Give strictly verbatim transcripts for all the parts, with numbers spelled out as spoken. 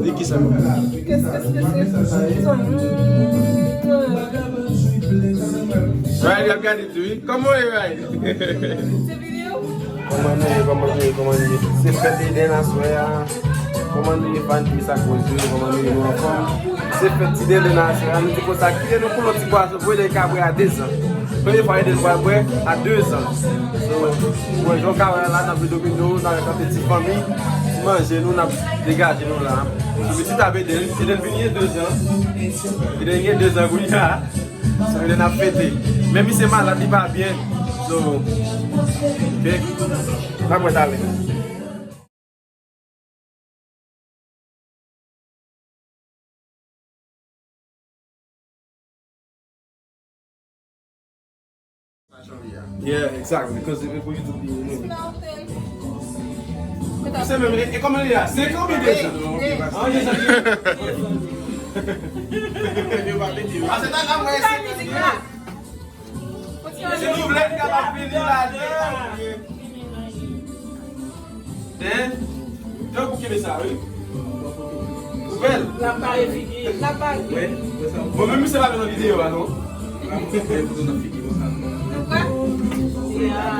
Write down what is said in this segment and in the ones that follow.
Di ki sa, mwen? Kes, kes, kes, kes? Riley ap gade tou, wi. Kòman w ye, Riley? Se videyo? Kòman nou ye, kòman nou ye, kòman nou ye? Se fèt Eden aswè a. Kòman nou ye, fanmi, sa k pase, kòman nou ye, nou anfòm? Se fèt ti Denden aswè a, nou te konsa kite nou pou lòt ti bwason pou Eden ka bwè a dezan. Premye fwa Eden pral bwè a dezan. So, bon, jan w ka wè la, n ap jwe domino, n ap fè ti fanmi, ti manje nou, n ap degaje nou la. So, pitit ap Eden, Eden vin gen dezan. Eden gen dezan kounye a. So, Eden ap fete. Men misye malad, li pa byen. So, ok. N ap wè talè. Yeah, exactly. Because if we YouTube, you know. Se menm, e, e kòman li a? Se kòman deja? An, deja. Ah, se ta la, mwen, se Si nou vle, n kapab vini la, de. Hein? Tankou kenbe sa, wi. Ou bèl. L ap bare figi. L ap bare. Wi. Bon, men misye pa nan videyo a, non. Ou kwè? Yeah.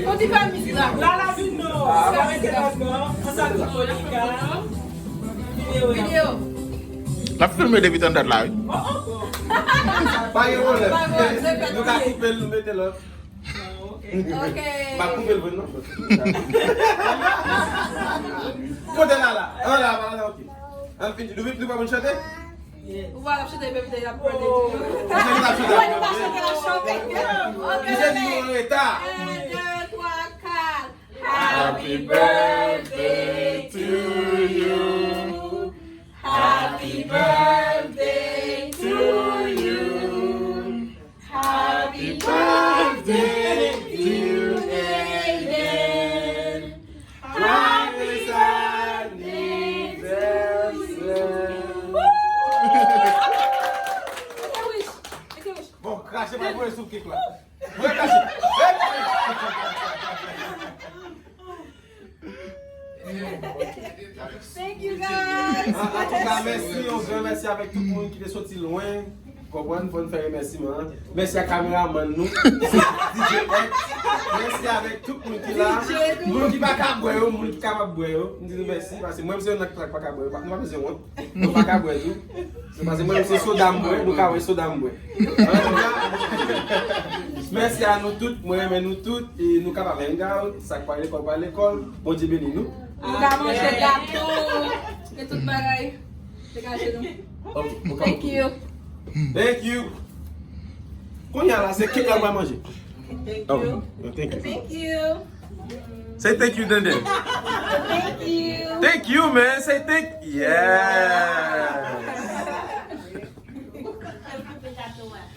On ti fè mizik la. La, la vin non. Sa mete ladan, ansanm ak Monica. Videyo. Videyo. L ap filme depi tann dat la, wi. Pa gen pwoblèm. Nou ka koupe l, nou mete lòt. Ok. M ap koupe l vre, non? Kote l la, la? An la, la, la, ok. An fini. Nou, nou pa konn chante? Ou pa ap chante, menm te ap pran de tou. Misye ki t ap chante. Ou pa chante, l ap chante. Ok, misye di nou an reta. Un, deux, trois, quatre. Happy birthday to you. Happy birthday to you. Happy birthday, dear Eden. Happy anniversaire. Bon, krache pa voye sou kèk la. Thank you, guys. An, antouka, mèsi, yon gran mèsi avèk tout moun ki te soti lwen. Konprann, fò n fè remèsiman an. Mèsi a kameramann nou, D J X. Mèsi avèk tout moun ki la. Moun ki pa ka bwè yo, moun ki kapab bwè yo. M di nou mèsi, paske mwen, m se youn nan ki pa ka bwè yo. Nou pa bezwen wont. Nou pa ka bwè tou. Se paske mwen, se soda m bwè, nou ka wè soda m bwè. Antouka, mèsi a nou tout, mwen renmen nou tout, e nou kapab hang out, sa k pral lekòl, pral lekòl, Bondye beni nou. Nou ka manje gato, e tout bagay. Degaje nou. Ok, nou ka. Thank you. Thank you. Kounye a la, se kèk la mwen manje. Thank you. Oh, thank you. Thank you. Say thank you, Denden. Thank you. Thank you, man. Say thank, yeah.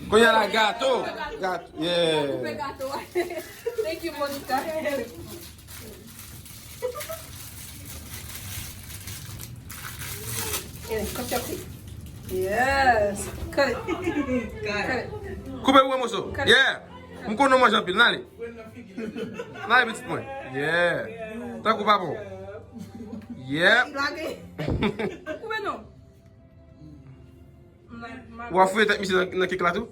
Kounye a la, gato. Gato, yeah. Thank you, Monica. Cut your teeth. Yes. Cut it. Cut it. Koupe pou mwen moso. Cut it. Yeah. M konnen w manje anpil. N ale. N ale, pitit mwen. Yeah. Tankou papa w. Yeah. Koupe non. W ap fouye tèt misye nan, nan kèk la tou?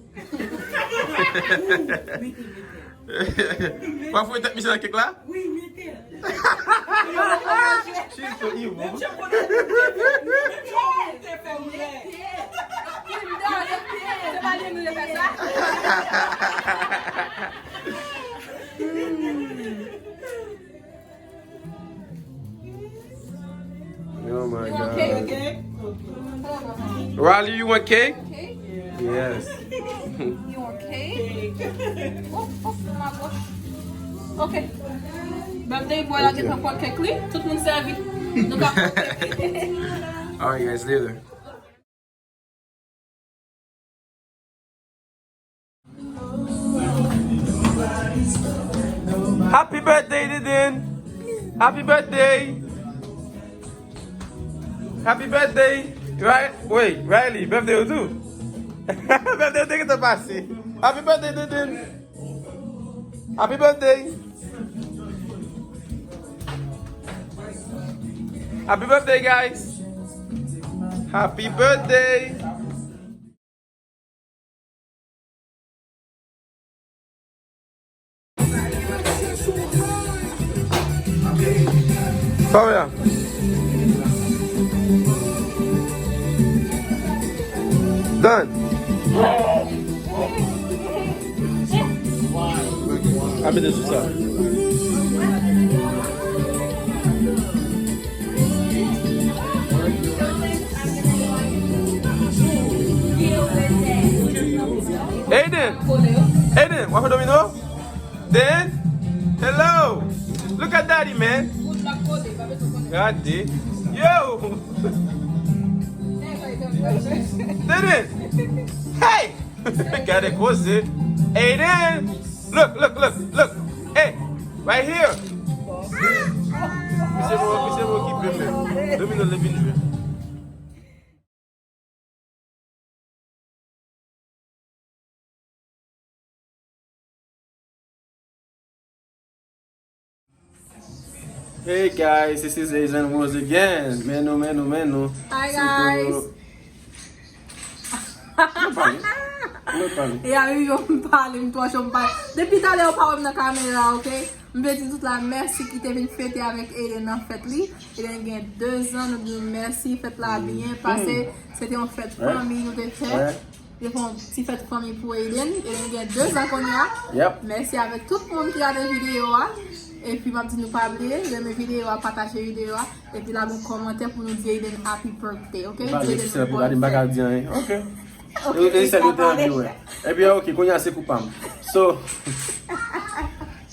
W ap fouye tèt misye nan kèk la? Wi, mete l. She's so evil. Oh my God. You want cake? Riley, you want cake? Cake? Yes. You want cake? Oh, oh, my gosh. Ok. Birthday boy la gentan pran kèk li. Tout moun sèvi. Nou ka pran kèk. All right, guys, later. Happy birthday, Deden! Happy birthday! Happy birthday! Ri-, wait, Riley, birthday ou tou? Birthday ou te gentan pase. Happy birthday, Deden! Happy birthday! Happy birthday, guys! Happy birthday! Pamela. Done. A mete sou sa. Aiden! Aiden, w ap fè domino? Dan? Hello! Look at daddy, man! Gade! Yo! Dede! Hey! Gade koze! Aiden! Look, look, look, look! Hey! Right here! Misye bon, misye bon okipe, men. Domino, le vin jwe. Hey guys, this is Aiden Rose again. Men nou, men nou, men nou. Hi, guys. Mwen pale. Mwen pale. E a, wi, yo, m pale, m twò cho, m pale. Depi talè, yo pa wè m nan kamera, oke? M vle di tout la mèsi ki te vin fete avèk Aiden nan fèt li. Aiden gen de zan, nou di nou mèsi, fèt la byen pase. Se te yon fèt fanmi nou te fè. Te fè yon ti fèt fanmi pou Aiden. Aiden gen de zan kounye a. Mèsi avèk tout moun ki gade videyo a. Epi m ap di nou pa bliye, renmen videyo a, pataje videyo a. Epi lage yon kòmantè pou nou di Aiden happy birthday, oke? Di Aiden bon fèt. Oke. Epi, oke, kounye a se kou pa m. So,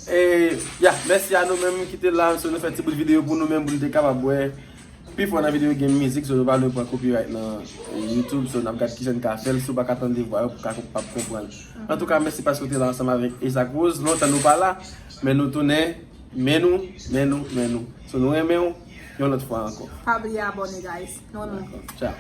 e, ya, mèsi a nou menm ki te la, so nou fè ti bout videyo pou nou menm, pou nou te kapab wè. Pifò nan videyo gen mizik, so nou pa vle pran copyright nan YouTube, so n ap gad kijan n ka fè l, si w pa ka tande vwa yo, pou w ka p ap konprann. Antouka, mèsi paske w te la ansanm avèk Isaac Rose, lontan nou pa la, men nou tounen, men nou, men nou, men nou. So nou renmen w, yon lòt fwa ankò. Pa bliye abòne, guys. Nou renmen w. Ciao.